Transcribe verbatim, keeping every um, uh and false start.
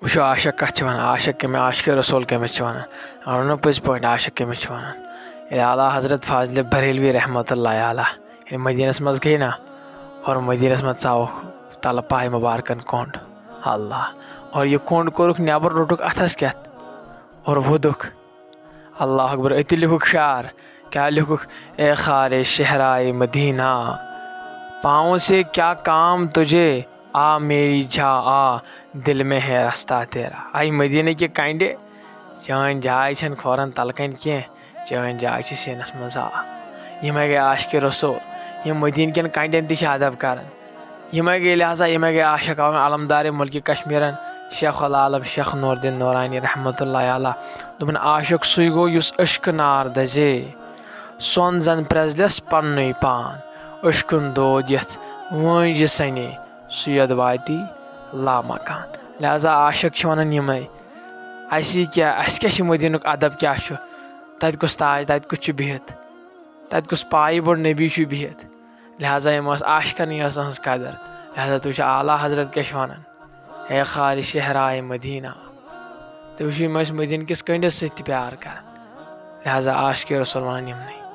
وٕچھو عاشق کَتھ چھِ وَنان، عاشق کٔمِس، عاشق رسول کٔمِس چھِ وَنان؟ اَنو نہ پٔزۍ پٲٹھۍ عاشق کٔمِس چھِ وَنان؟ ییٚلہِ اعلیٰ حضرت فاضل بریلوی رحمتہ اللہ علیہ ییٚلہِ مدیٖنَس منٛز گٔے نہ، اور مدیٖنَس منٛز ژاوُکھ تَلہٕ پایہِ مُبارکَن کوٚنٛڈ، اللہ، اور یہِ کوٚنٛڈ کوٚرُکھ نٮ۪بر، روٚٹُکھ اَتھَس کٮ۪تھ اور ووٚدُکھ۔ اللہ اکبر۔ أتی لیوٚکھُکھ شعر، کیٛاہ لیوٚکھُکھ؟ اے خارِ شہرائے مدینہ، پاؤں سے کیا کام تجھے، آ میری جا آ، دل میں ہے رستہ تیرا۔ اے مدیٖنہٕ کہِ کَنڈِ، چٲنۍ جاے چھَنہٕ کھورَن تَلہٕ کَنۍ کینٛہہ، چٲنۍ جاے چھِ سیٖنَس منٛز آ۔ یِمَے گٔے عاشقِ رسول، یِم مدیٖنہٕ کٮ۪ن کَنڈٮ۪ن تہِ چھِ ادب کَران۔ یِمَے گٔے، لہذا یِمَے گٔے عاشق عالم، علمدار مُلکِ کشمیٖرَن، شیخ العالم شیخ نور الدین نورانی رحمتہ اللہ علیہ۔ دوٚپُن، عاشق سُے گوٚو یُس عشقہٕ نار دَزے، سۄن زَن پرٛزلٮ۪س پننُے پان، عشقُن دود یَتھ وٲنٛجہِ سَنے، سُے یوت واتی لامکان۔ لہذا عاشق چھِ وَنان یِمَے۔ اَسہِ یہِ کیٛاہ، اَسہِ کیٛاہ چھِ مدیٖنُک ادب کیٛاہ چھُ؟ تَتہِ کُس تاج، تَتہِ کُس چھُ بِہِتھ؟ تَتہِ کُس پایہِ بوٚڑ نبی چھُ بِہِتھ؟ لہذا یِم ٲس عاشقَنٕے ٲس أہٕنٛز قدر۔ لہذا تُہۍ وٕچھِو اعلیٰ حضرت کیٛاہ چھِ وَنان، اے خارِ شہرائے مدینہ۔ تُہۍ وٕچھِو، یِم ٲسۍ مدیٖنہٕ کِس کٔنٛڈِس سۭتۍ تہِ پیار کَران۔ لہذا عاشقِ رسول وَنان یِمنٕے۔